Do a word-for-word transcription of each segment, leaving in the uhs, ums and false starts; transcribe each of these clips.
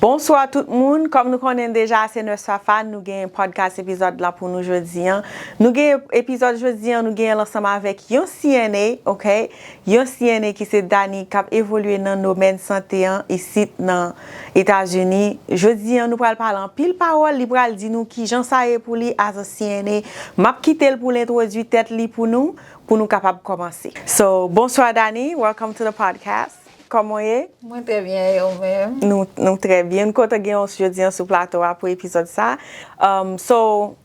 Bonswa tout moun, kòm nou konnen deja, se Nurse Fafa, nou gen podcast epizòd la pou nou jodi an. Nou gen epizòd jodi an, nou gen l ansanm avèk yon C N A, ok? Yon C N A ki se Dani, k ap evolye nan domèn sante an isit nan Etazini. Jodi an, nou pral pale anpil pawòl, li pral di nou kijan sa ye pou li as a C N A. M ap kite l pou l entwodui tèt li pou nou, pou nou kapab kòmanse. So, bonswa Dani, welcome to the podcast. Kòman w ye? Mwen trè byen, e ou menm? Nou, nou trè byen. Nou kontan gen w jodi an sou plato a pou epizòd sa. Um, so,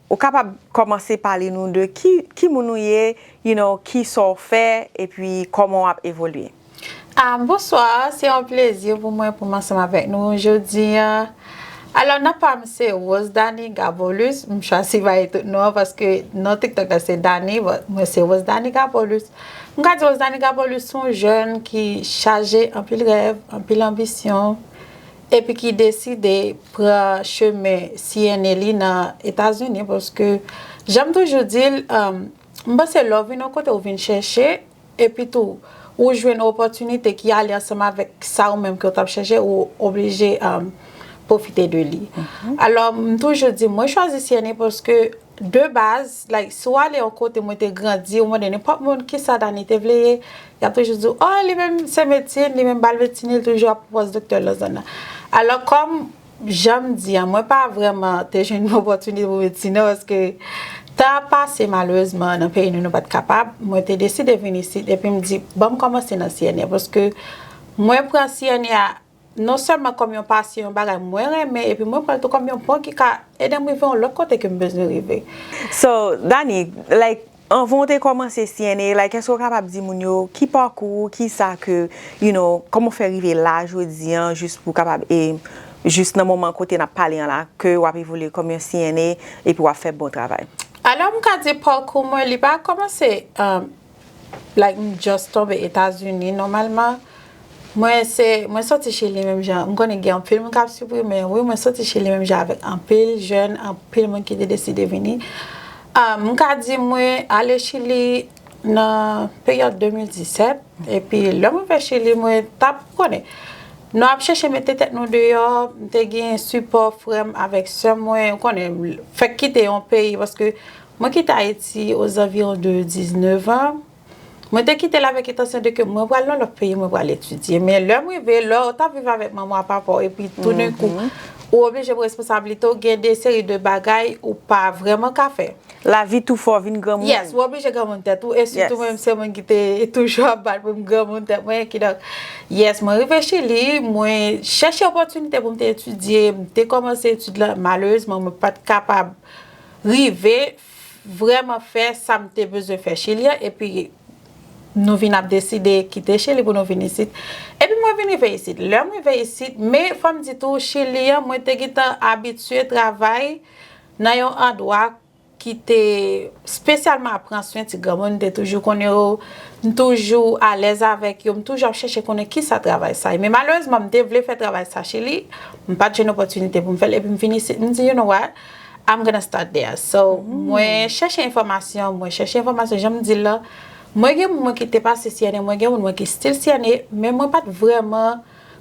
ou kapab kòmanse pale nou de ki, ki moun ou ye, you know, ki sa w fè, epi kòman w ap evolye. Ah, bonswa, se yon plezi pou mwen pou m ansanm avèk nou jodi an. Alò, non pa m se Rose Dani Gabolus. M chwazi bay tout non an paske non TikTok la se Dani, but mwen se Rose Dani Gabolus. M ka di Rose Dani Gabolus se yon jèn ki chaje anpil rèv, anpil anbisyon, epi ki deside pran chemen C N A li nan Etazini paske jan m toujou di l, um, m panse lè w vin yon kote ou vin chèche, epi tou ou jwenn opòtinite ki ale ansanm avèk sa ou menm ke w t ap chèche, ou oblije um, pwofite de li. Alò, m toujou di, mwen chwazi C N A paske de baz, like, si w ale yon kote mwen te grandi, ou mande nenpòt moun kisa Dani te vle ye, y ap toujou di w, oh, li menm se medsin, li menm ba l medsin, li toujou ap pwopoze doktè nan zòn nan. Alò, kòm jan m di an, mwen pa vrèman te jwenn yon opòtinite pou medsin nan, paske tan ap pase, malerezman, nan peyi nou, nou pa t kapab. Mwen te deside vin isit, epi m di, ban m kòmanse nan C N A, paske mwen pran C N A a non sèlman kòm yon pasyon, yon bagay mwen renmen, epi mwen pran l tou kòm yon pon ki ka ede m rive yon lòt kote ke m bezwen rive. So, Dani, like, anvan w te kòmanse C N A, like, èske w kapab di moun yo ki pakou ou, ki sa ke, you know, kòman w fè rive la jodi an, jis pou w kapab, e, jis nan moman kote n ap pale an la, ke w ap evolye kòm yon C N A, epi w ap fè bon travay? Alò, m ka di pakou mwen, li pa kòmanse, um, like, m just tonbe Etazini nòmalman. Mwen se, mwen soti Chili menm jan. M konnen gen anpil moun k ap siprimen. Wi, mwen soti Chili menm jan avèk anpil jèn, anpil moun ki te deside vini. Ah, m ka di mwen ale Chili nan peryòd de mil disèt. Epi lè mwen rive Chili, mwen t ap konnen. Nou ap chèche mete tèt nou deyò. M te gen sipò frè m avèk sè mwen. Ou konnen, fèk kite yon peyi, paske mwen kite Ayiti ozanviwon de diznèf an. Mwen te kite l avèk entansyon de ke mwen pral nan lòt peyi, mwen pral etidye. Men lè m rive, lè w t ap viv avèk manman w, papa w, epi toudenkou, ou oblije pran responsablite w, gen de seri de bagay ou pa vrèman ka fè. Lavi tou fè w vin granmoun. Yes, ou oblije granmoun tèt ou, e sitou mwen menm se mwen ki te toujou ap bat pou m granmoun tèt mwen, kidonk, yes, mwen rive Chili, mwen chèche opòtinite pou m te etidye, m te kòmanse etid la, malerezman, mwen pa t kapab rive vrèman fè sa m te bezwen fè Chili an, epi nou vin ap deside kite Chili pou nou vin isit. Epi mwen vin rive isit. Lè m rive isit, men fò m di tou, Chili an, mwen te gentan abitye travay nan yon andwa ki te espesyalman ap pran swen ti granmoun, m te toujou konnen yo, m toujou alèz avèk yo, m toujou ap chèche konnen kisa travay sa ye. Men malerezman, m te vle fè travay sa Chili, m pa t jwenn opòtinite pou m fè l, epi m vin isit, m di, you know what, I'm gonna start there. So, mwen chèche enfòmasyon, mwen chèche enfòmasyon, jan m di l la, mwen gen moun mwen ki te pase C N A, mwen gen moun mwen ki still C N A, men mwen pa t vrèman,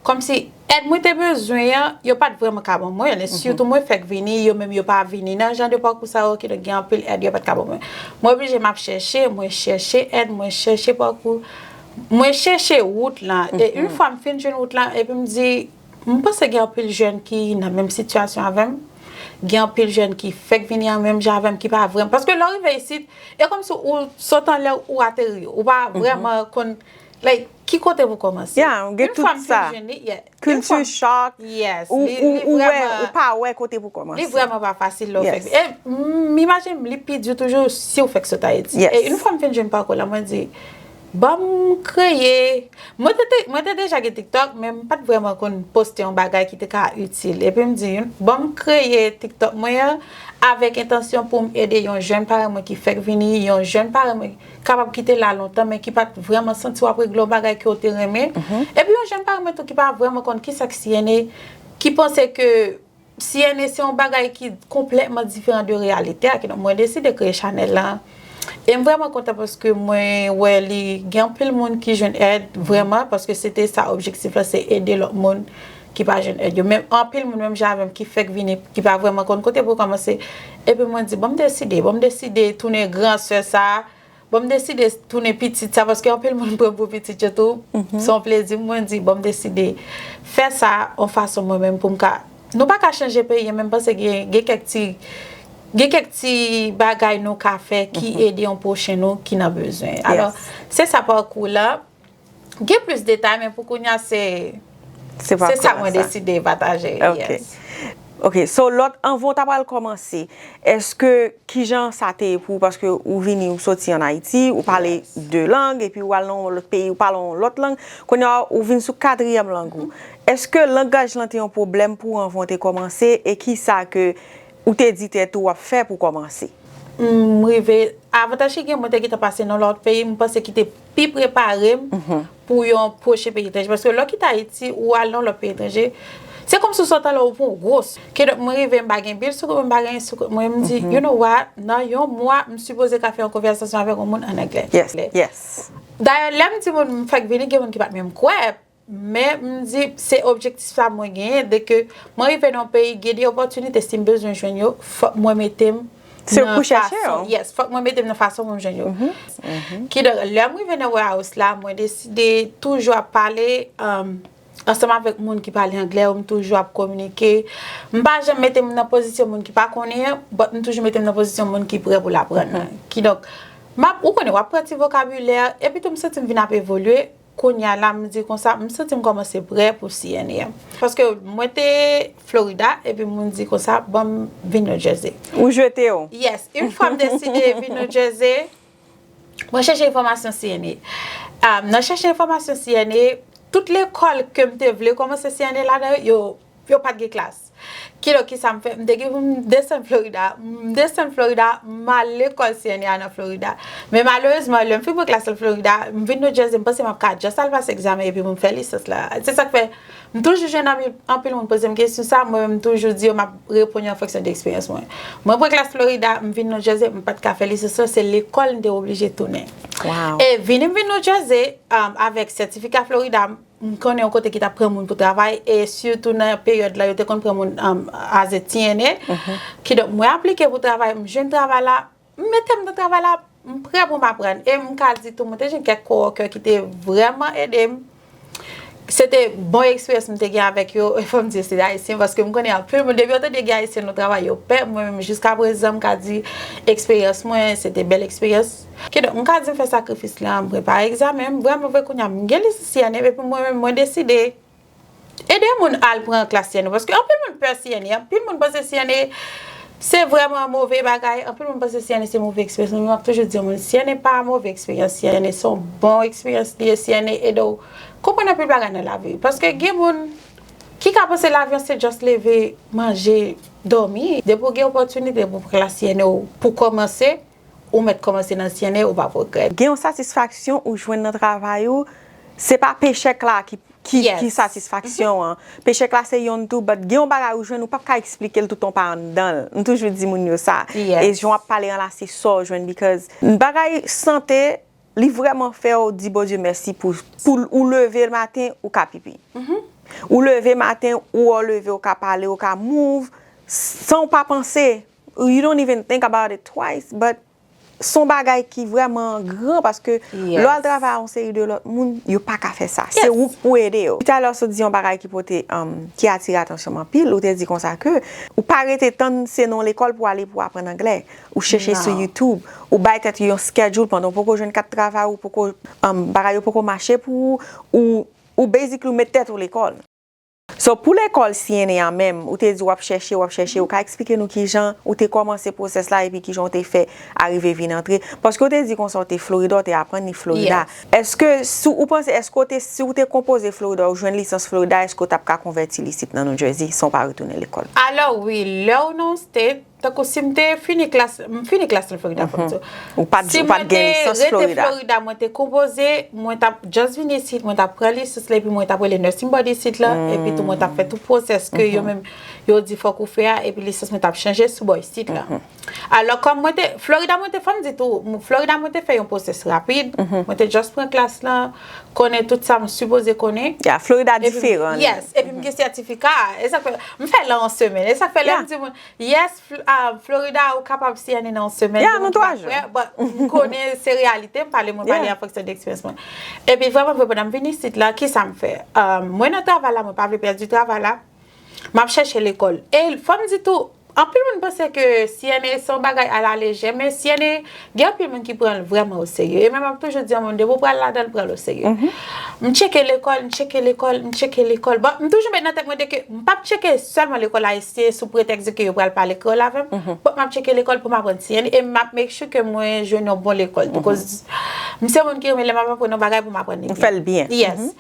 kòmsi èd mwen te bezwen an, yo pa t vrèman ka ban mwen l. E sitou mwen fèk vini, yo menm yo pa vini nan jan de pakou sa yo, kidonk gen anpil èd yo pa t ka ban mwen. Mwen oblije m ap chèche, mwen chèche èd, mwen chèche pakou, mwen chèche wout lan. E yon fwa m fin jwenn wout lan, epi m di, m panse gen anpil jèn ki nan menm sitiyasyon avè m. Gen anpil jèn ki fèk vini an menm jan avè m, ki pa vrèman, paske lè w rive isit, e kòmsi ou sot anlè, ou ateri, ou pa vrèman konn, like, ki kote pou kòmanse. Yeah, gen tout sa. Kilti chòk, yes, ou, ou, ou wè, ou pa wè kote pou kòmanse. Li vrèman pa fasil lè w fèk vini. E m imajine m li pi di toujou si w fèk sot Ayiti. E yon fwa m fin jwenn pakou la, mwen di, ban m kreye. Mwen te, te, mwen te deja gen TikTok, men m pa t vrèman konn poste yon bagay ki te ka itil. Epi m di, ban m kreye TikTok mwen an avèk entansyon pou m ede yon jèn parèy mwen ki fèk vini, yon jèn parèy mwen kapab ki te la lontan, men ki pa t vrèman santi w ap regle yon bagay ke w te renmen. Epi yon jèn parèy mwen tou ki pa vrèman konn kisa k C N A, ki panse ke C N A se yon bagay ki konplètman diferan de reyalite a. Kidonk, mwen deside kreye chanèl la. E m vrèman kontan paske mwen wè li gen anpil moun ki jwenn èd, vrèman, paske se te sa objektif la, se ede lòt moun ki pa jwenn èd yo. Men anpil moun menm jan avè m ki fèk vini, ki pa vrèman konn kote pou kòmanse. Epi mwen di, bon, m deside, bon, m deside tounen gran sè sa, bon, m deside tounen pitit sa, paske anpil moun pran m pou pitit yo tou. Se yon plezi, mwen di, bon, m deside fè sa yon fason mwen menm pou m ka. Nou pa ka chanje peyi an, men m panse gen, gen kèk ti, gen kèk ti bagay nou ka fè ki ede yon pwochen nou ki nan bezwen. Alò, se sa pakou la. Gen plis detay, men pou kounye a, se, Se pa se sa kòman mwen sa. Deside pataje. Ok. Yes. Ok, so lòt, anvan w ta pral kòmanse, èske, kijan sa te ye pou ou? Paske ou vini, ou soti an Ayiti, ou pale de lang, epi ou al nan yon lòt peyi, ou pale yon lòt lang. Kounye a, ou vin sou katriyèm lang ou. Èske langaj lan te yon pwoblèm pou ou anvan w te kòmanse, e kisa ke ou te di tèt ou w ap fè pou w kòmanse? M rive, avantaj ki gen, mwen te gentan pase nan lòt peyi, m panse ki te pi prepare m pou yon pwochen peyi etranje. Paske lè w kite Ayiti, ou al nan lòt peyi etranje, se kòmsi w sot anlè, ou pran yon gwo s. Kidonk, mwen rive, m pa gen bil sou kont mwen, m pa gen anyen sou kont mwen, m di, you know what, nan yon mwa, m sipoze ka fè yon konvèsasyon avèk yon moun an anglè. Yes, yes. Dayè, lè m di moun m fèk vini, gen moun ki pa t menm kwè, men m di, se objektif sa mwen genyen, dèke mwen rive nan yon peyi, gen de opòtinite, si m bezwen jwenn yo, fòk mwen mete m Se nan pou chèche fason, yo. Yes, fòk mwen mete m nan fason pou m jwenn yo. Kidonk, lè m rive nan warehouse la, mwen deside toujou ap pale, um, ansanm avèk moun ki pale anglè yo, m toujou ap kominike. M pa janm mete m nan pozisyon moun ki pa konnen an, but m toujou mete m nan pozisyon moun ki prè pou l aprann nan. Kidonk, m ap, ou konnen, w ap pran ti vokabilè, epi tou m santi m vin ap evolye. Kounye a la, m di konsa, m santi m kòmanse prè pou C N A. Paske mwen te Florida, epi moun di konsa, ban m vin New Jersey. Ou jete yo. Yes, yon fwa m deside vin New Jersey, mwen chèche enfòmasyon C N A. Um, nan chèche enfòmasyon C N A, tout lekòl ke m te vle kòmanse C N A ladan yo, yo, yo pa t gen klas. Kidonk, kisa m fè? M te gen pou m desann Florida. M desann Florida, m al lekòl C N A a nan Florida. Men malerezman, lè m fin pran klas nan Florida, m vin New Jersey, m panse m ap ka just al pase egzamen epi pou m fè lisans la. Se sa k fè, m toujou jwenn anpil, anpil moun poze m kesyon sa, mwen menm m toujou di yo m ap reponn yo an fonksyon de eksperyans mwen. Mwen pran klas Florida, m vin New Jersey, m pa t ka fè lisans lan, se lekòl m te oblije tounen. Wow. E vini m vin New Jersey, um, avèk sètifika Florida, m konnen yon kote ki t ap pran moun pou travay, e sitou nan peryòd la, yo te konn pran moun, um, as a T N A. Kidonk, mwen aplike pou travay, m jwenn travay la, m mete m nan travay la, m prè pou m aprann. E m ka di tou, mwen te jwenn kèk coworker ki te vrèman ede m. Se te bon eksperyans m te gen avèk yo. E fò m di se Ayisyen, paske m konnen anpil moun, depi yo tande gen Ayisyen nan travay, yo pè. Mwen menm, jiska prezan, m ka di eksperyans mwen, se te bèl eksperyans. Kidonk, m ka di m fè sakrifis la, m prepare egzamen, m vrèman vre kounye a, m gen lisans C N A, epi mwen menm, mwen deside ede moun al pran klas C N A, paske anpil moun pè C N A, anpil moun panse C N A se vrèman move bagay, anpil moun panse C N A se move eksperyans, men m ap toujou di moun, C N A pa move eksperyans, C N A se yon bon eksperyans li ye, C N A ede w konprann anpil bagay nan lavi, paske gen moun ki ka panse lavi an se just leve, manje, dòmi, depi w gen opòtinite pou pran klas C N A w pou kòmanse, ou mèt kòmanse nan C N A, ou p ap regrèt. Gen yon satisfaksyon ou jwenn nan travay ou, se pa pechèk la ki, ki, Yes. ki satisfaksyon an. Pechèk la se yonn tou, but gen yon bagay ou jwenn, ou p ap ka eksplike l tout an pa anndan l. M toujou di moun yo sa. Yes. E jan w ap pale an la, se sa w jwenn, because bagay sante, li vrèman fè w di Bondye mèsi pou, pou ou leve maten, ou ka pipi. Ou leve maten, ou leve, ou ka pale, ou ka move, san w pa panse, you don't even think about it twice, but se yon bagay ki vrèman gran, paske Yes. lè w al travay a yon seri de lòt moun, yo pa ka fè sa. Se Yes. ou k pou ede yo. Talè w sot di yon bagay ki pote, um, ki atire atansyon m anpil, ou te di konsa ke ou pa rete tann se nan lekòl pou w ale pou w aprann anglè. Ou chèche sou Non. YouTube, ou bay tèt ou yon schedule pandan w poko jwenn kat travay, ou poko, um, bagay yo poko mache pou ou, ou, ou basically ou met tèt ou lekòl. So, pou lekòl C N A a menm, ou te di w ap chèche, w ap chèche, ou ka eksplike nou kijan ou te kòmanse pwosès la epi kijan w te fè arive vin antre? Paske w te di konsa w te Florida, w te aprann li Florida. Yes. Èske, si w panse, èske w te, si w te konpoze Florida, ou jwenn lisans Florida, èske w t ap ka konvèti l isit nan New Jersey san w pa retounen lekòl? Alò, wi, lè w nan yon state, Tankou si m te fini klas, m fini klas nan Florida, fò m di w. Ou pa t, Si ou pa mwen t gen te lisans rete Florida. Florida, mwen te konpoze, mwen t ap just vin isit, mwen t ap pran lisans la, epi mwen t ap rele nursing board isit la, epi tou mwen t ap fè tout pwosès ke yo menm, yo di fòk ou fè a, epi lisans mwen t ap chanje sou bò isit la. Alò, kòm mwen te, Florida mwen te, fò m di tou, m- Florida mwen te fè yon pwosès rapid, mwen te just pran klas la, konnen tout sa m sipoze konnen. Yeah, Florida Epi- diferan. Yes, epi m gen sètifika. E sa k fè, m fè la an semèn. E sa k fè lè Yeah. m di moun, yes, Fl- ah, Florida, ou kapab C N A nan an semèn. Yeah, gen nan moun ki twa pa jou. Kwè, but m konnen se reyalite, m pale, mwen pale Yeah. an fonksyon de eksperyans mwen. Epi vrèman, vre, pandan m vin isit la, ki sa m fè? Um, mwen nan travay la, mwen pa vle pèdi travay la. M ap chèche lekòl. E fò m di tou, anpil moun panse ke C N A se yon bagay alalejè, men C N A, gen anpil moun ki pran l vrèman oserye. E menm m ap toujou di yon moun, depi w pral ladan l, pran l oserye. M tcheke lekòl, m tcheke lekòl, m tcheke lekòl. Bon, m toujou met nan tèt mwen de ke m p ap tcheke sèlman lekòl ayisyen sou pretèks de ke yo pral pale kreyòl avè m. Bon, m ap tcheke lekòl pou m aprann C N A e m ap make sure ke mwen jwenn yon bon lekòl tou. Koz m se moun ki renmen lè m ap aprann yon bagay pou m aprann li Ou fè l byen. Yes.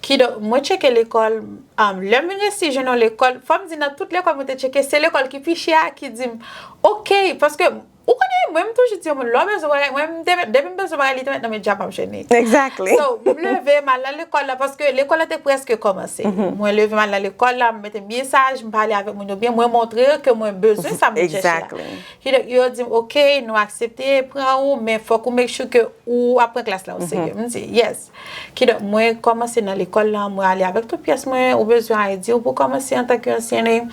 Kidonk, mwen tcheke lekòl, um, lè m vin resi jwenn yon lekòl, fò m di nan tout lekòl mwen te tcheke, se lekòl ki pi chè a ki di m, ok, paske ou konnen, mwen m toujou di yon moun, lè w bezwen bagay, mwen m te met, depi m bezwen bagay, li te met nan medya m ap jwenn li. Exactly. So, m leve m al nan lekòl la, paske lekòl la te prèske kòmanse. Mwen leve m al nan lekòl la, m mete m byen saj, m pale avèk moun yo byen, mwen montre yo ke mwen bezwen sa m ap chèche la. Exactly. Kidonk, yo di m, ok, nou aksepte pran ou, men fòk ou make sure ke ou ap pran klas la oserye. M di, yes. Kidonk, mwen kòmanse nan lekòl la, mwen ale avèk tout pyès mwen, ou bezwen I D ou pou kòmanse antanke ansyen.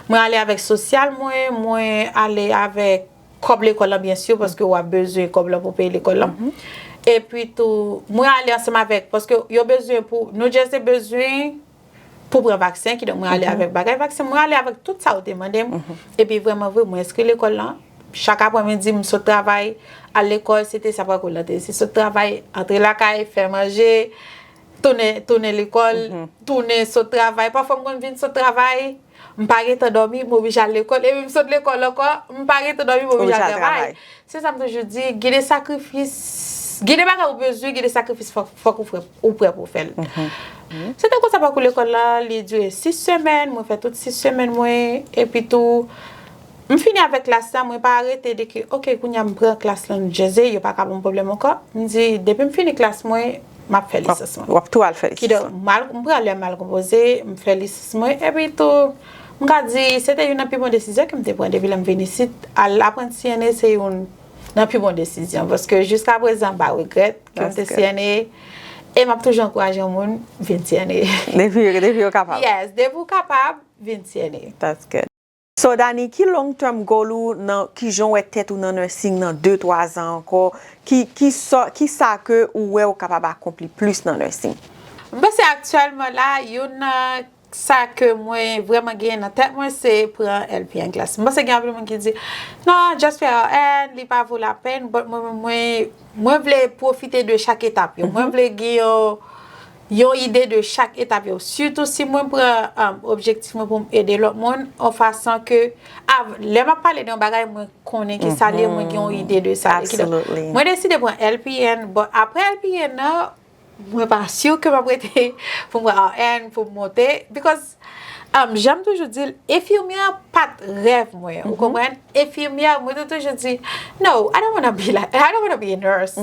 Mwen ale avèk sosyal mwen, mwen ale avèk kòb lekòl la, byen si, paske w ap bezwen kòb la pou peye lekòl la. Epi tou, mwen ale ansanm avèk, paske yo bezwen pou, New Jersey bezwen pou pran vaksen, kidonk mwen ale avèk bagay vaksen, mwen ale avèk tout sa yo te mande m. Epi vrèman vre, mwen enskri lekòl la. Chak aprèmidi, m sot travay, al lekòl, se te sa pakou la te. Se sot travay, antre lakay, fè manje, tounen, tounen lekòl, tounen sot travay. Pafwa m konn vin sot travay, m pa gentan dòmi, m oblije al lekòl. Epi m sot lekòl ankò, m pa gentan dòmi, m oblije al travay. Se sa m toujou di, gen de sakrifis, gen de bagay ou bezwen, gen de sakrifis fòk, fòk ou prè, ou prè pou w fè l. Se te konsa pakou lekòl la, li dire sis semèn, mwen fè tout sis semèn mwen, epi tou, m fini avèk klas la, mwen pa rete de ke, ok, kounye a m pran klas la New Jersey, yo pa ka ban m pwoblèm ankò. M di, depi m fini klas mwen, m ap fè lisans mwen. W ap tou al fè lisans. Kidonk, m al, m pran lè m al konpoze, m fè lisans mwen, epi tou, m ka di, se te youn nan pi bon desizyon ke m te pran depi lè m vin isit. Al aprann C N A se youn nan pi bon desizyon, paske jiska prezan, m pa regrèt ke m te C N A, e m ap toujou ankouraje yon moun vin C N A. Depi, depi yo kapab. Yes, depi w kapab, vin C N A. That's good. So, Dani, ki long term goal ou nan, ki jan w wè tèt ou nan nursing nan de, twa zan ankò? Ki, ki sa, ki sa ke ou wè ou kapab akonpli plis nan nursing? M panse aktyèlman la, youn nan sa ke mwen vrèman genyen nan tèt mwen, se pran L P N class. M panse gen anpil moun ki di, non, just fè R N, li pa vo lapèn, but mwen, mwen, mwen vle pwofite de chak etap yo. Mwen vle gen yon, yon ide de chak etap yo. Sitou si mwen pran, um, objektif mwen pou m ede lòt moun, yon fason ke, av- lè m ap pale de yon bagay, mwen konnen ki sa l ye, mwen gen yon ide de sa l ye. Kidonk, Absolutely. Mwen deside pran L P N, but apre L P N nan, mwen pa si ke m ap rete pou m pran R N, pou m monte, because, um, jan m toujou di l, enfimyè pa t rèv mwen, ou konprann? Enfimyè, mwen te toujou di, no, I don't wanna be like, I don't wanna be a nurse.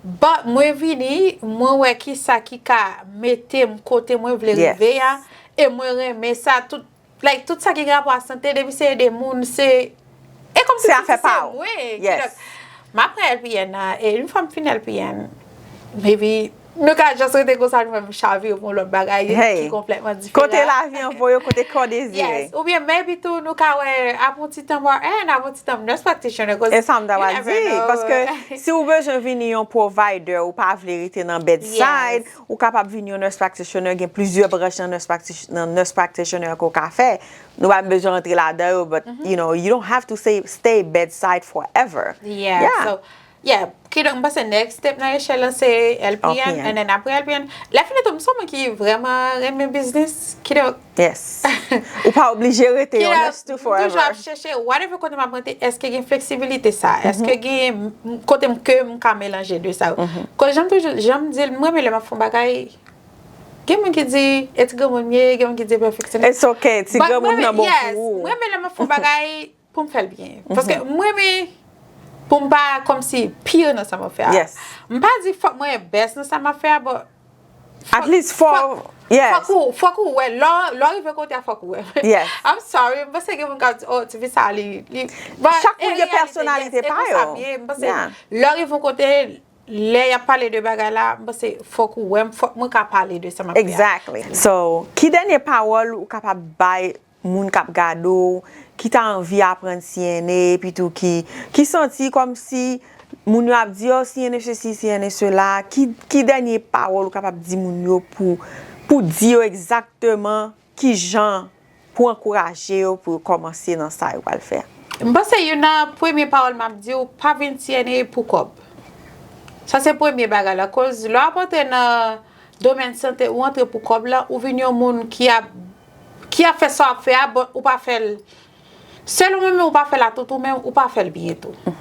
But mwen vini, mwen wè ki sa ki ka mete m kote mwen vle rive a, e mwen renmen sa, tout, like, tout sa ki gen rapò a sante, depi se ede moun, se, e kòmsi Se afè pa w. Mwen. Yes. Kidonk, m ap pran L P N nan, e yon fwa m fin L P N, maybe, nou ka just rete konsa, nou fè m chavire pou yon lòt bagay ki konplètman diferan. Kote lavi an voye w, kote kè w dezire. Yes, oubyen maybe tou, nou ka wè, ap yon ti tan R N, ap yon ti tan nurse practitioner, 'cause E sa m ta you pral never di, know. Paske si w bezwen vini yon provider, ou pa vle rete nan bedside, ou kapab vini yon nurse practitioner, gen plizyè branch nan nurse practi-, nan nurse practitioner ke w ka fè. Nou pa bezwen rantre ladan yo, but, you know, you don't have to say, stay bedside forever. Yeah, so, yeah, kidonk, m panse next step nan echèl lan se L P N, L P N. And then apre L P N, lè fini tou, m se yon moun ki vrèman renmen biznis, kidonk, Yes. Ou pa oblije rete yon kidonk, nurse tou m toujou ap forever. Chèche, whatever kote m ap rete, èske gen fleksibilite sa? Èske gen m- kote m ke m ka melanje de sa yo? Koz jan m toujou, jan m di l, m renmen lè m ap fè yon bagay, gen moun ki di, e ti granmoun m ye, gen moun ki di, e pèfeksyonis. It's okay, ti granmoun nan bon pou ou. Mwen renmen lè m ap fè yon bagay, pou m fè l byen. Paske m renmen pou m pa kòmsi pire nan sa m ap fè a. Yes. M pa di fòk mwen best nan sa m ap fè a, but At least fò, yes. Fòk ou, fòk ou wè, lè w rive kote a fòk ou wè. Yes. I'm sorry, m panse gen moun k ap di, oh, tifi sa li, li. But Chak moun gen pèsonalite pa yo. M panse, lè w rive yon kote, lè y ap pale de bagay la, m panse fòk ou wè m, fòk mwen ka pale de sa m ap fè a. Exactly. So, ki dènye pawòl ou kapab bay moun k ap gade w, ki ta anvi aprann C N A, epi tou ki, ki santi kòmsi moun yo ap di, oh, C N A sesi, C N A sela, ki, ki dènye pawòl ou kapab di moun yo pou, pou di yo egzakteman ki jan pou ankouraje yo pou yo kòmanse nan sa yo pral fè? M panse youn nan premye pawòl m ap di w, pa vin C N A pou kòb. Sa se premye bagay la. Koz lè w ap antre nan domèn sante, ou antre pou kòb la, ou vin yon moun ki ap, ki ap fè sa w ap fè a, but ou pa fè l. Selon mwen menm, ou pa fè l a tout ou menm, ou pa fè l byen tou.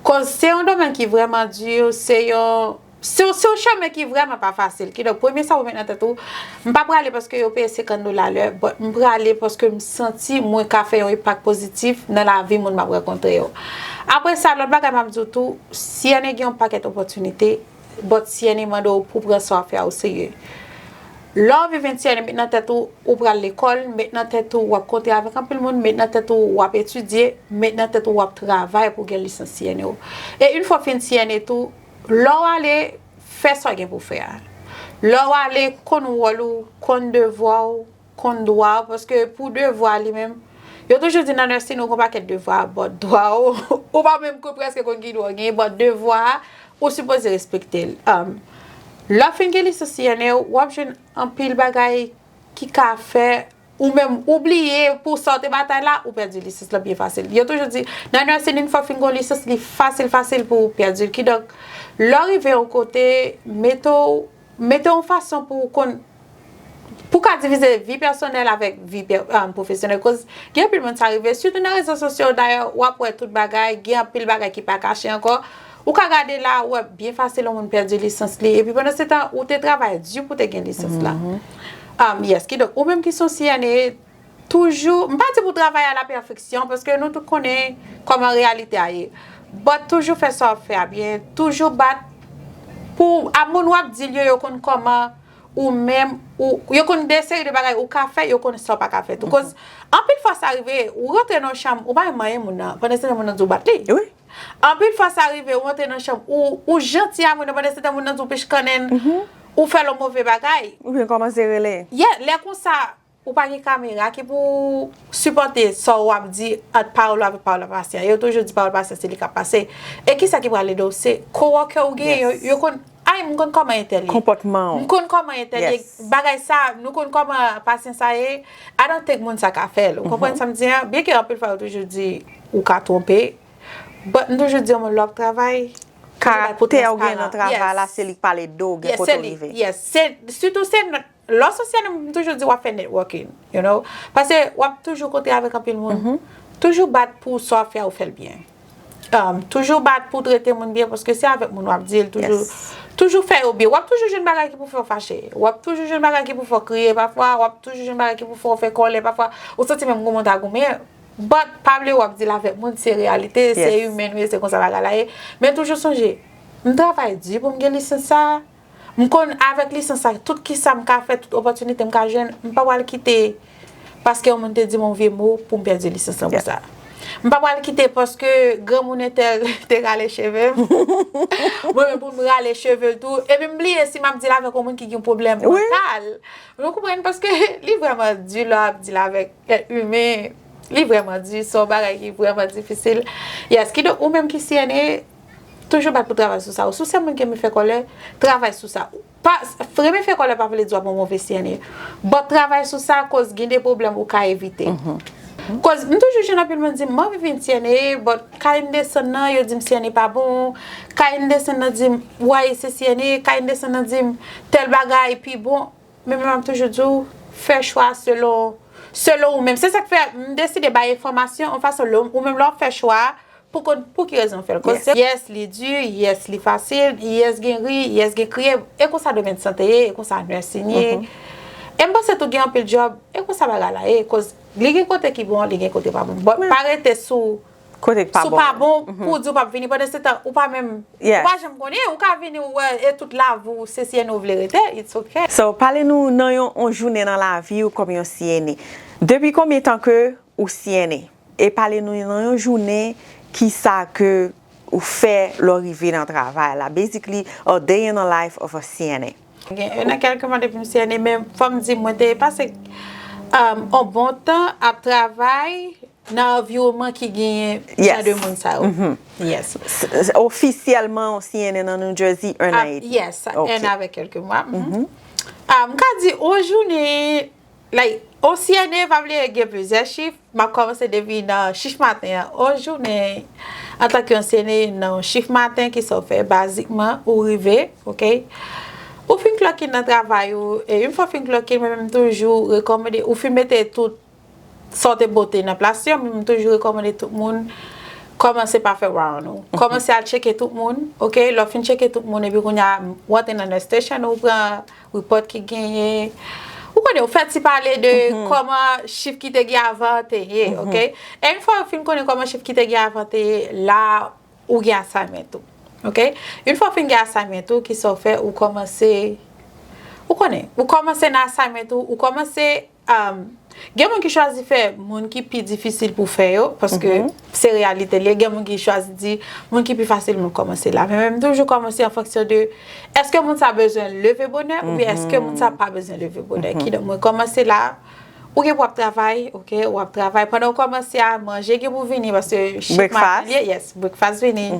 Koz se yon domèn ki vrèman di, se yon, se, se yon chemen ki vrèman pa fasil. Kidonk, premye sa pou met nan tèt ou, m pa prale paske yo peye senkant dola lè, but m prale paske m santi mwen ka fè yon enpak pozitif nan lavi moun m ap rankontre yo. Apre sa, lòt bagay m ap di w tou, C N A gen yon pakèt opòtinite, but C N A mande w pou pran sa w ap fè a o serye. Lè w vin C N A, met nan tèt ou, ou pral lekòl, met nan tèt ou, w ap kontre avèk anpil moun, met nan tèt ou, w ap etidye, met nan tèt ou, w ap travay pou w gen lisans C N A w. E yon fwa w fin C N A tou, lè w ale, fè sa w gen pou w fè a. Lè w ale, konn wòl ou, konn devwa w, konn dwa w, paske pou devwa li menm, yo toujou di nan nursing ou gen yon pakèt devwa, but dwa w, ou pa menm ko- prèske konn ki dwa w genyen, but devwa a, ou sipoze respekte l. Um, lè w fin gen lisans C N A w, w ap jwenn anpil bagay ki ka fè ou menm ou bliye pou sa w te batay la, ou pèdi lisans lan byen fasil. Yo toujou di, nan nursing, yon fwa w fin gen yon lisans, li fasil, fasil pou w pèdi l. Kidonk, lè w rive yon kote, mete w, mete w yon fason pou w konn, pou w ka divize vi pèsonèl avèk vi pè- um, pwofesyonèl. Koz gen anpil moun sa rive, sitou nan rezo sosyo, dayè, w ap wè tout bagay, gen anpil bagay ki pa kache ankò. Ou ka gade la, w wè byen fasil yon moun pèdi lisans li. Epi pandan se tan, ou te travay di pou te gen lisans la. Um, yes, kidonk, ou menm ki se yon C N A, toujou, m pa di pou travay a la pèfeksyon, paske nou tout konnen kòman reyalite a ye. But toujou fè sa w ap fè a byen, toujou bat pou a moun w ap di l yo, yo konn kòman ou menm, ou, yo konn de seri de bagay ou ka fè, yo konn sa w pa ka fè tou. Koz anpil fwa sa rive, ou rantre nan yon chanm, ou pa menm manyen moun nan, pandan se tan moun nan di w bat li. Wi. Anpil fwa sa rive, ou rantre nan chanm, ou, ou janti a moun nan, pandan se tan moun nan di w pich kannen, ou fè l yon move bagay. Oubyen kòmanse rele. Yeah, lè konsa, ou pa gen kamera ki pou sipòte sa w ap di ant pawòl ou avèk pawòl pasyan. Yo toujou di pawòl pasyan se li k ap pase. E kisa ki pral ede w? Se coworker ou genyen, yo, yo konn, ay, m konn kòman entèl ye. Konpòtman w. M konn kòman entèl ye. Yes. Bagay sa, nou konn kòman pasyan sa ye. I don't think moun sa ka fè l. Ou konprann sa m di an? Byenke anpil fwa yo toujou di ou ka twonpe. But m toujou di yon moun lè w ap travay, toujou bay pou karaktè w gen nan transparan. Travay la, Yes. se li k pale de w, gen Yes, kote se w li. Rive. Yes, se, sitou se nan, lè w sou C N A, m toujou di w ap fè networking, you know? Paske w ap toujou kontre avèk anpil moun. Toujou bat pou sa w ap fè a ou fè l byen. Um, toujou bat pou trete moun byen, paske se avèk moun w ap deal, toujou, Yes. toujou fè yo byen. W ap toujou jwenn bagay ki pou fè w fache. W ap toujou jwenn bagay ki pou fè w kriye pafwa, w ap toujou jwenn bagay ki pou fè w fè kòlè pafwa. Ou santi menm gwo moun ta goumen. But, pa bliye w ap deal avèk moun, se reyalite, se Yes. imen nou ye, se konsa bagay la ye. Men toujou sonje, m travay di pou m gen lisans sa a. M konn avèk lisans sa, tout kisa m ka fè, tout opòtinite m ka jwenn, m pa pral kite paske yon moun te di m yon vye mo pou m pèdi lisans lan pou sa. M pa pral kite paske granmoun entèl te rale cheve m. Mwen menm pou m rale cheve l tou. Epi m bliye si m ap deal avèk yon moun ki gen yon pwoblèm Wi. Mantal. Nou konprann paske li vrèman di lè w ap deal avèk èt imen. Li vrèman di, se yon bagay ki vrèman difisil. Yes, kidonk ou menm ki C N A, toujou bat pou travay sou sa. Ou si w se moun ki renmen fè kòlè, travay sou sa. Pa, renmen fè kòlè pa vle di w ap yon move C N A. But travay sou sa, koz gen de pwoblèm ou ka evite. Koz m toujou jwenn anpil moun di m, m anvi vin C N A, but kay m desann nan, yo di m C N A pa bon. Kay m desann nan di m, w a eseye C N A, kay m desann nan di m tèl bagay pi bon. Men mwen m ap toujou di w, fè chwa selon, selon ou menm. Se sa k fè m deside bay enfòmasyon yon fason lè w, ou menm lè w ap fè chwa a, pou konn pou ki rezon w fè l. Koz se, yes, li di, yes, li fasil, yes, gen ri, yes, gen kriye. E konsa domèn sante ye, e konsa nursing ye. E m panse tou gen anpil djòb, e konsa bagay la ye, koz li gen kote ki bon, li gen kote pa bon. But pa rete sou, Kote k pa sou bon. pa bon pou di w p ap vini, pandan se tan ou pa menm, Yes. ou pa janm konnen, ou ka vini ou wè e tout lavi w se C N A ou vle rete, it's ok. So, pale nou nan yon, yon jounen nan lavi w kòm yon C N A. Depi konbyen tan ke ou C N A? E pale nou nan yon jounen ki sa ke ou fè lè w rive nan travay la. Basically, a day in the life of a C N A. Gen yon an kèlke mwa depi m C N A, men fò m di mwen te pase um, on bon tan ap travay nan anviwònman ki genyen jan de moun sa yo. Yes. S- s- Ofisyèlman, ou C N A nan New Jersey, un an Ah, edmi. Yes, Ok. un an avèk kèlke mwa. Mhm. Ah, m ka di, yon jounen, like, yon C N A pa vle gen plizyè chif, m ap kòmanse depi nan chif maten an. Yon jounen, antanke yon C N A nan yon chif maten, ki sa w fè, bazikman, ou rive, ok? Ou fin clock in nan travay ou, e yon fwa w fin clock in, mwen menm toujou rekòmande, ou fin mete tout sa w te pote nan plas yo, mwen m toujou rekòmande tout moun kòmanse pa fè round ou. Kòmanse al tcheke tout moun, ok? Lè w fin tcheke tout moun, epi kounye a, w antre nan nurse station, ou pran report ki genyen. Ou konnen, ou fè ti pale de kòman chif ki te gen avan te ye, ok? E yon fwa w fin konnen kòman chif ki te gen avan te ye, la, ou gen assignment ou, ok? Yon fwa w fin gen assignment ou, ki sa w fè, ou kòmanse, ou konnen, ou kòmanse nan assignment ou, ou kòmanse Um, gen moun ki chwazi fè moun ki pi difisil pou fè yo, paske se reyalite li ye. Gen moun ki chwazi di moun ki pi fasil, moun kòmanse la. Men mwen, m toujou kòmanse an fonksyon de èske moun sa bezwen leve bonè oubyen èske moun sa pa bezwen leve bonè. Kidonk, mwen kòmanse la, ou gen pou w ap travay, ok, w ap travay. Pandan w kòmanse a, manje gen pou vini, paske chak Breakfast? Maten li ye, yes, breakfast vini.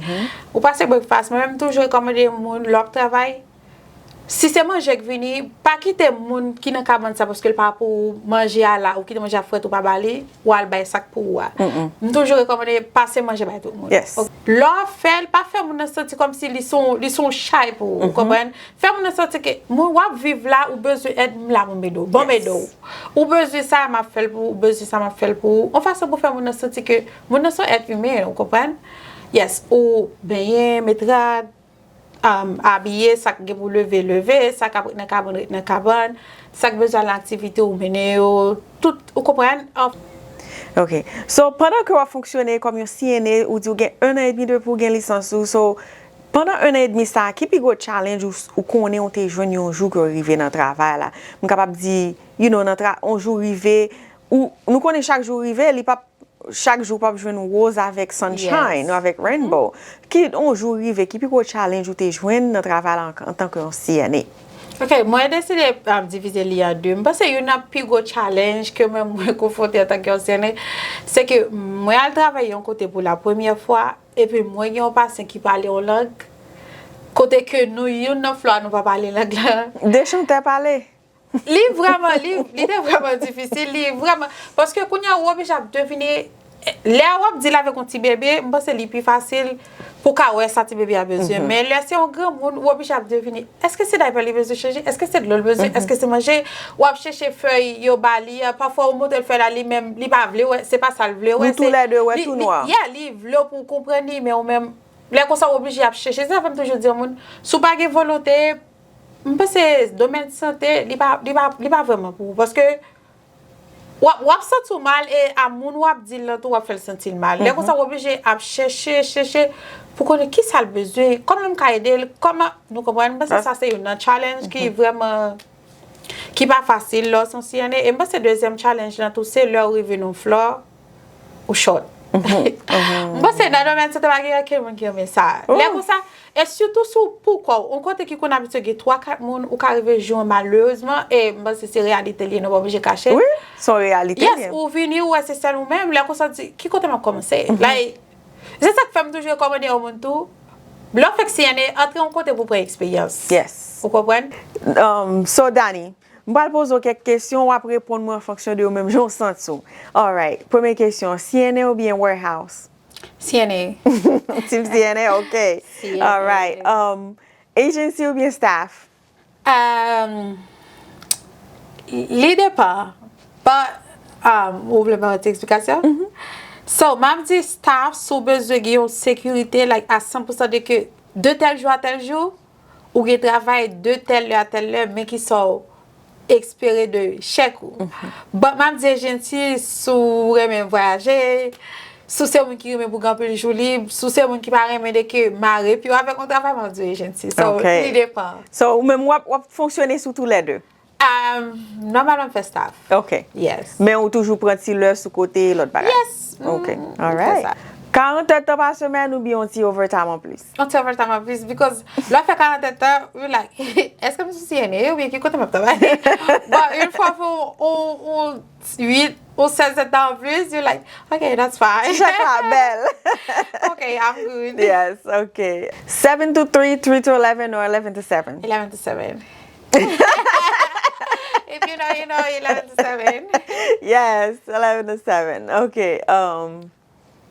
Ou pase breakfast, mwen menm toujou rekòmande moun, lè w ap travay, si se manje k vini, pa kite moun ki nan kabann sa paske l pa pou ou manje a la, ou kite manje a frèt ou pa ba li, ou al bay sa k pou ou a. M toujou rekòmande pase manje bay tout moun. Yes. Ok. Lè w ap fè l, pa fè moun nan santi kòmsi li se yon, li se yon chay pou ou, ou konprann? Fè moun nan santi ke moun w ap viv la, ou bezwen èd, m la pou m ede w. Ban m ede w. Ou bezwen sa, m ap fè l pou ou, ou bezwen sa, m ap fè l pou ou. Yon fason pou fè moun nan santi ke moun nan se yon èt imen, ou konprann? Yes, ou benyen, met rad, um, abiye, sa k gen pou leve, leve, sa k ap ret nan kabann, ret nan kabann, sa k bezwen al nan aktivite, ou mennen yo, tout, ou konprann? Anf- Ok. So, pandan ke w ap fonksyone kòm yon C N A, ou di w gen un an edmi depi w gen lisans ou. So, pandan un an edmi sa, ki pi gwo challenge ou, ou konnen ou te jwenn yon jou ke w rive nan travay la? M kapab di, you know, nan tra, yon jou rive, ou, nou konnen chak jou rive, li p ap chak jou w p ap jwenn woz avèk sunshine ou avèk rainbow. Ki yon jou rive, ki pi gwo challenge ou te jwenn nan travay la an, antanke yon C N A? Ok, mwen deside um, divize li an de. M panse youn nan pi gwo challenge ke mwen mwen konfwonte antanke yon C N A, se ke mwen al travay yon kote pou la premyè fwa, epi mwen gen yon pasyan ki pale yon lang, kote ke nou youn nan flò a nou pa pale lang lan. De chantè pale. Li vrèman, li, li te vrèman difisil, li vrèman, paske kounye a ou oblije ap devine, lè w ap deal avèk yon ti bebe, m panse li pi fasil pou w ka wè sa ti bebe a bezwen, men lè se yon granmoun, ou oblije ap devine, èske se daypè li bezwen chanje, èske se dlo l bezwen, èske se manje, w ap chèche fèy yo ba li a, pafwa ou montre l fèy la, li menm, li pa vle wè, se pa sa l vle wè. Nou toulède wè tou nwa. Yeah, li vle w pou w konprann li, men ou menm, lè konsa ou oblije ap chèche, se sa fè m toujou di yon moun, si w pa gen volonte, m panse domèn sante, li pa, li pa, li pa vrèman pou ou, paske w ap, w ap santi w mal e a moun w ap di l lan tou, w ap fè l santi l mal. Lè konsa, w oblije ap chèche, chèche pou konnen kisa l bezwen, kòman m ka ede l, kòman, nou konprann, m panse sa se youn nan challenge ki vrèman, ki pa fasil lè w se yon C N A. E m panse dezyèm challenge lan tou, se lè w rive nan flò, ou short. M panse nan domèn sante pa gen okenn moun ki renmen sa. Lè konsa, e sitou si w pou kò w, yon kote ki konn abitye gen twa, kat moun, ou ka rive jwenn malerezman, e m panse se reyalite li ye, nou pa oblije kache. Wi, se yon reyalite. Yes, ou vini, ou wè se sèl ou menm, lè konsa w di, ki kote m ap kòmanse? Like, se sa k fè m toujou rekòmande yon moun tou, lè w fèk C N A, antre yon kote pou pran eksperyans. Yes. Ou konprann? Um, so, Dani, m pral poze w kèk kesyon, w ap reponn mwen an fonksyon de ou menm jan w santi w. Alright, premye kesyon, C N A oubyen warehouse? C N A. Team C N A, ok. C N A. Alright. Um, agency oubyen staff? Um, li depan. But, um, ou vle ban yon ti eksplikasyon? So, m ap di staff, si w bezwen gen yon sekirite, like, a san pou san de ke de tèl jou a tèl jou, ou gen travay de tèl lè a tèl lè, men ki sa w espere de chèk ou. But m ap di e jenti, si w renmen vwayaje, si w se moun ki renmen pou gen anpil jou lib, si w se moun ki pa renmen de ke mare pye w avèk yon travay, m ap di e jenti. So, Ok. Li depan. So, ou menm w ap, w ap fonksyone sou tou lè de? Um, nòmalman, m fè staff. Ok. Yes. Men ou toujou pran ti lè sou kote lòt bagay? Yes. Ok. Mm, Alright. Fè sa. Karant èdtan pa semèn oubyen yon ti overtime an plis? Yon ti overtime an plis, because lè w fè karant èdtan, you like, èske m sou C N A oubyen ki kote m ap travay? But yon fwa fè yon uit ou sèz èdtan an plis, you like, ok, that's fine. Ti chèk la bèl. Ok, I'm good. Yes, ok. Seven to three, three to eleven, or eleven to seven? Eleven to seven. If you know, you know, eleven to seven. Yes, eleven to seven. Ok. Um,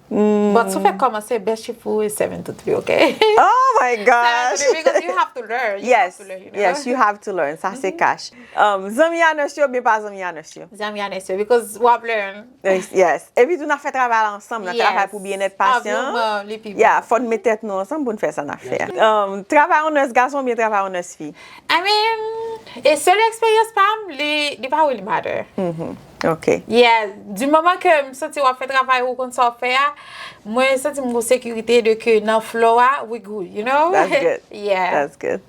mm, But si w fèk kòmanse, best shift ou e seven to three, ok? Oh my Seven gosh! to three, because you have to learn. You Yes, have to learn, you know? Yes, you have to learn. Sa se cash. Um, zanmi a nurse yo, oubyen pa zanmi a nurse yo? Zanmi a nurse yo, because w ap learn. Yes, yes. Epi tou n ap fè travay la ansanm, nan travay pou byennèt pasyan. Anviwònman li pi bon. Yeah, fò n met tèt nou ansanm pou n fè sa n ap fè. Um, travay yon nurse gason oubyen travay yon nurse fi? I mean, e selon eksperyans pa m, li, li pa really matter. Ok. Yeah, du moment ke m santi w ap fè travay ou konn sa w ap fè a, mwen santi m gon sekirite de ke nan flow a, we good, you know? That's good. Yeah. That's good.